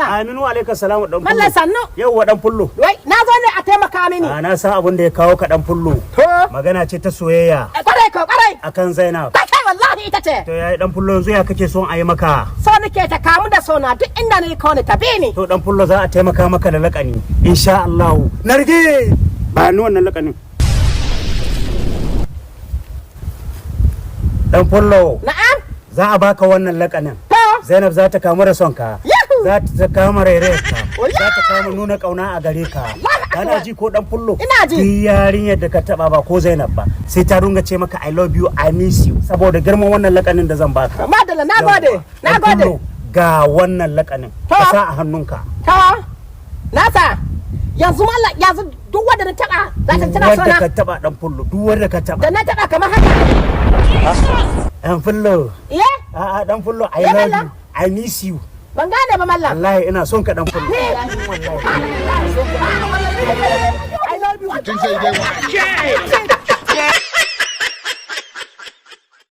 Mallam. Aminu alaika salamu, dan Fullo. Mallam, sannu. Yauwa, dan Fullo. Wai, na zo ne a taimaka mini. A na san abin da ya kawo ka, dan Fullo. To. Magana ce ta soyayya Kwarai ko, kwarai. akan Zainab. Kai kai, wallahi ita ce. To yayi, dan Fullo, yanzu ya kake son a yi maka? So nake ta kamu da sona, duk inda ni ko ni ta bi ni. To dan Fullo, za a taimaka maka da lakani insha Allah. Narge, ba ni wannan lakanin. Dan Fullo. Na'am. Za a baka wannan lakanin. To. Zainab za ta kamu da son ka. Yahoo! Za ta kama rairayarka. Oya! Za ta kama nuna kauna a gare ka. Kana Akbar. ji ko, dan Fullo? Ina ji. Duk yarinyar da ka taba, ba ko Zainab ba, sai ta runga ce maka "I love you, I miss you" saboda girman wannan lakanin da zan baka. Madalla, na gode. Na Dan gode. Fullo, ga wannan lakanin. To. Ka sa a hannunka. To. Nasa. Yanzu mallam, yanzu duk wanda na taba za ta tana Duk wanda sona. ka taba, dan Fullo, duk wanda ka taba. Da na taba kamar haka. Dan Fullo. Iye? A'a, dan Fullo, I Ya love mallam. you. I miss you. Ban gane ba, mallam. Wallahi ina son ka, dan Fullo. I love you. Think say they want.